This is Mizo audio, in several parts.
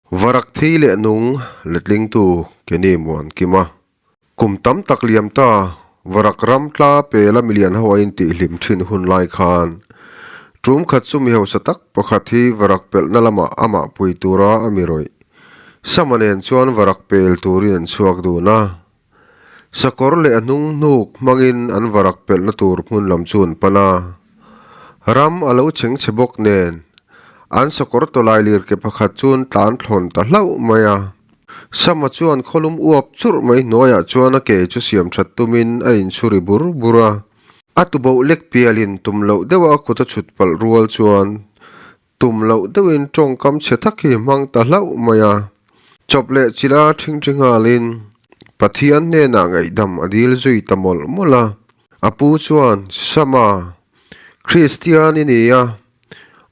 Varak thi leh nung letlingtu Kenny Muankima. Kum tam tak liam ta, Varak ram tla pela milian ho a intihhlim thin hun lai khan tum khat chu mi hausa tak pakhat hi Varak pelhna lamah amah pui tura a mi rawih. Sama nen chuan Varak pel turin an chhuak dun a. Sakawr leh a hnung hnuk hmangin an Varak pelhna tur hmun lam chu an pan a. Ram a lo cheng chhe bawk nen, an sakawr tawlai lir ke pakhat chu an tlan thlawn ta hlauh mai a. Sama chuan khawlum uap churh mai hnuaiah chuan a ke chu siam that tumin a inchhuri bur bur a. A tuboh lek pialin tum loh deuha a kut a chhut palh rual chuan tum loh deuhin tawngkam chhe tak hi hmang ta hlauh mai a. Chawp leh chila ṭhingṭhi nghalin Pathian hnenah ngaihdam a dil zui ta mawlh mawlh a. A pu chuan, Sama, Kristian i ni a,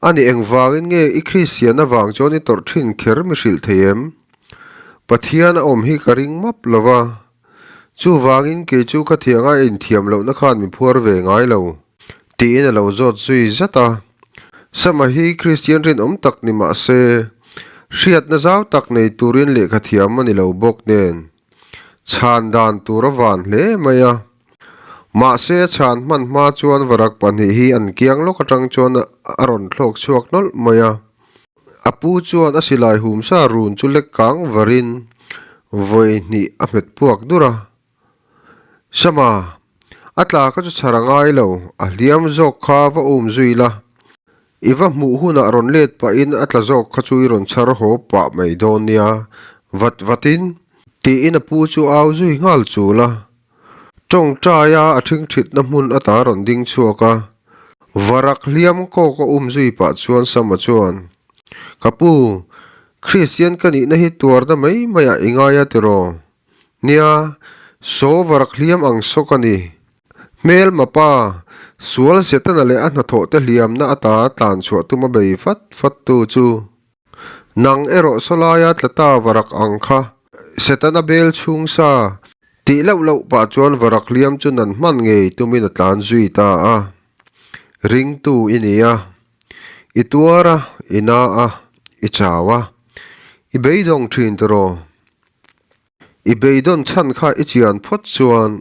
ani engvangin nge i Kristian avang chuan i tawrh thin kher mi hrilh thei em? Pathian a awm hi ka ring map lo va, chuvangin kei chu ka thianga inthiam lohna khan mi phuar ve ngai lo, tiin a lo zawt zui zat a. Sama hi Kristian rinawm tak ni mah se, hriatna zau tak nei turin lehkha thiam a ni lo bawk nen, chhan dan tur a van hle mai a. Mahse a chhan hman hma chuan varak pahnih hi an kiang lawk atang chuan a rawn thlawk chhuak nawlh mai a. A pu chuan a silai hum sa run chu lek kang varin vawi hnih a hmet puak dur a. Sama, a tla kha chu chhar a ngai lo, a hliam zawk kha va um zui la. I va hmuh hunah rawn let pahin a tla zawk kha chu i rawn chhar haw pah mai dawn nia, vat vatin, tiin a pu chu au zui nghal chul a. Tawngtaia a thingthitna hmun ata rawn ding chhuak a, varak hliam kawk a um zui pah chuan Sama chuan, Ka pu, Kristian ka nihna hi tuarna mai maiah i ngai a tiraw? Nia, saw varak hliam ang sawk a ni. Hmelma pa, sual Setana leh a hnathawh te hliamna ata tlan chhuah tum a bei fat fat tu chu. Nang erawh sawlaia tla ta varak ang kha Setana bel chhung sa tih loh loh pah chuan varak hliam chu nan hman ngei tumin a tlan zui ta a. Ringtu i ni a, i tuar a, i na a, i chau a, i beidawng thin tiraw? I beidawn chhan kha i chian phawt chuan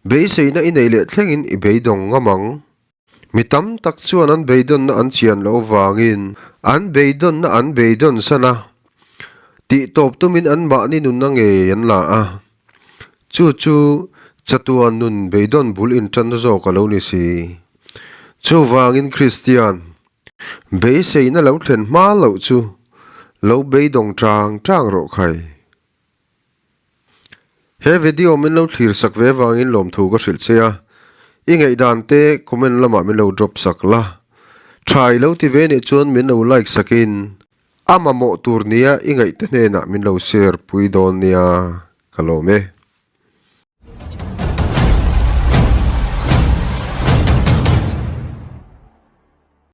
beiseina i nei leh thlengin i beidawng ngam ang. Mi tam tak chuan an beidawnna an chian loh vangin an beidawnna an beidawn san a, tihtawp tumin anmahni nunna ngei an la a. Chu chu chatuan nun beidawn bul intanna zawk a lo ni si. Chuvangin Kristian, beiseina lo thlen hma loh chu lo beidawng chang chang rawh khai. He video min lo thlir sak ve avangin lawmthu ka hrilh che a, i ngaihdan te comment lamah min lo drop sak la. Tha i lo ti ve nih chuan min lo like sakin a mamawh tur nia i ngaihte hnenah min lo share pui dawn nia ka lawm e.